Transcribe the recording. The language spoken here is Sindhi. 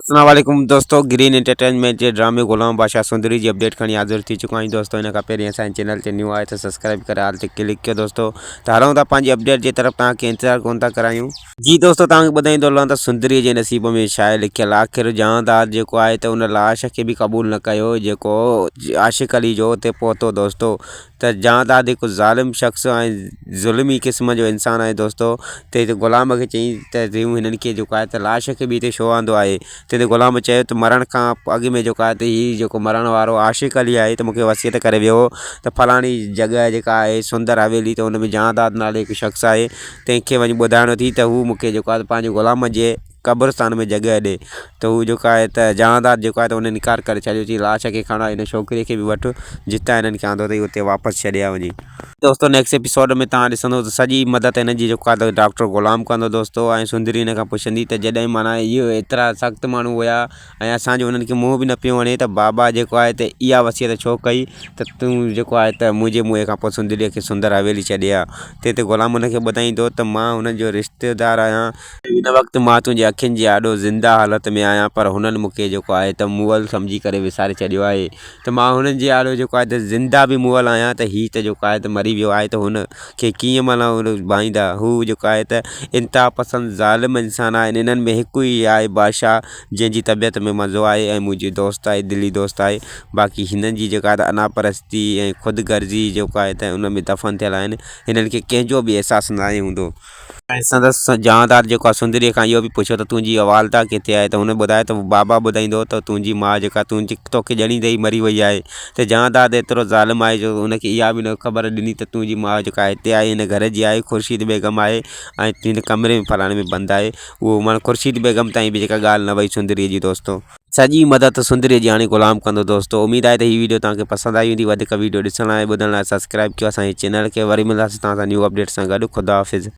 السلام عليڪم دوستو گرين انٽرٽينمينٽ جي ڊرامي غلام بادشاھ سندري جي اپڊيٽ کڻي حاضر ٿي چڪو آهيان دوستو ان کان پهرين اسان جي چينل تي نيو آهي ته سبسڪرائب ڪري آل تي ڪلڪ ڪيو دوستو ته هلون ٿا پنهنجي اپڊيٽ جي طرف توهان کي انتظار ڪون ٿا ڪرايون. جي دوستو توهان کي ٻڌائيندو هلان ته سندري جي نصيب ۾ شاعر لکيل آخر جهانداد جيڪو آهي ته ان لاش کي به قبول نه ڪيو جيڪو عاشق علي جو اتي پهتو دوستو ته جهانداد هڪ ظالم شخص ۽ ظلمي قسم جو انسان آهي دوستو تنهن تي غلام کي چيائين ته ريون هنن کي جيڪو آهي ته لاش کي به هتي ڇو آندو آهي تنهن تي غلام چيو ته مرڻ کان اڳ ۾ جيڪو آهي ته هي جيڪو مرڻ وارو عاشق علي آهي ته مون کي وصيت ڪري ويو هو ته فلاڻي جڳهه جيڪا آهي سندر حويلي ته ان ۾ جهانداد نالي هڪ شخص آهي تنهن کي وڃي ٻڌائڻو اٿئي ته هو مون کي جيڪو آهي ته پنهنجي غلام جي قبرستان ۾ جڳهه ڏي ته هو جيڪو آهي ته جهانداد جيڪو آهي ته ان انڪار ڪري ڇڏيو چي لاش کي کڻ هن ڇوڪري کي به وٺ جتان هنن کي آندو اٿئي اتي واپس ڇڏي آ وڃي. دوستو نيڪسٽ ايپيسوڊ ۾ توهان ڏسندو ته سڄي مدد هن جي جيڪو آهي ته ڊاڪٽر غلام ڪندو دوستو ۽ سندري هن کان پڇندي ته جڏهن معنيٰ اهو ايترا سخت ماڻهو هيا ۽ اسان جو انهن کي منهن به نه پيو وڻي ته بابا جيڪو آهي ته اها وصيت ڇو ڪئي ته تون جيڪو آهي ته منهنجي منهن کان پوء سندريء کي سندر حويلي ڇڏي آ تنهن تي غلام هن کي ٻڌائيندو ته مان هنن جو رشتيدار آهيان هن وقت مان تنهنجي اکين جي آڏو زنده حالت ۾ آهيان پر هنن مون کي جيڪو آهي ته مئل سمجهي ڪري وساري ڇڏيو آهي ته مان هنن جي آڏو جيڪو آهي ته زنده به مئل آهيان ته هي ته جيڪو آهي ته مري ويو آهي ته هن کي ڪيئن معنيٰ ڀائيندا هو جيڪو آهي ته انتها پسند ظالم انسان آهن انهن ۾ هڪ ئي آهي بادشاهه جنهن جي طبيعت ۾ مزو آهي ۽ منهنجي دوست آهي دلي دوست آهي باقي هنن جي جيڪا آهي ته انا پرستي ۽ خود غرضي جيڪو آهي ته ان ۾ دفن ٿيل آهن هنن کي ڪنهن جو به احساس ناهي هوندو. ۽ سندس جهاندار جيڪو آهي سندريء کان اهو به پڇيو ته تنهنجي والده ڪٿي آهي ته هن ٻڌايو ته بابا ٻڌائيندو هو ته تنهنجي ماء جيڪا توکي ڄڻيندي ئي مري وئي آهي ته جهانداد ايترو ظالم آهي جو هن کي اها به نه خبر ڏني ته تنهنجي ماء جيڪا هتي آهي هن گهر جي آهي خورشيد بيگم آهي ۽ هن ڪمري ۾ فلاڻي ۾ بند آهي اهو معنيٰ خورشيد بيگم تائين به جيڪا ڳالهه نه وئي سندريء جي دوستو. سڄي مدد سندريء جي هاڻي غلام ڪندو دوستو اميد آهي ته هي ويڊيو توهان کي پسند آئي هوندي وڌيڪ ويڊيو ڏسڻ لاء ۽ ٻڌڻ لاء سبسڪرائب ڪيو اسان جي چينل کي وري ملنداسين توهان سان نيو اپڊيٽ سان گڏ خدا حافظ.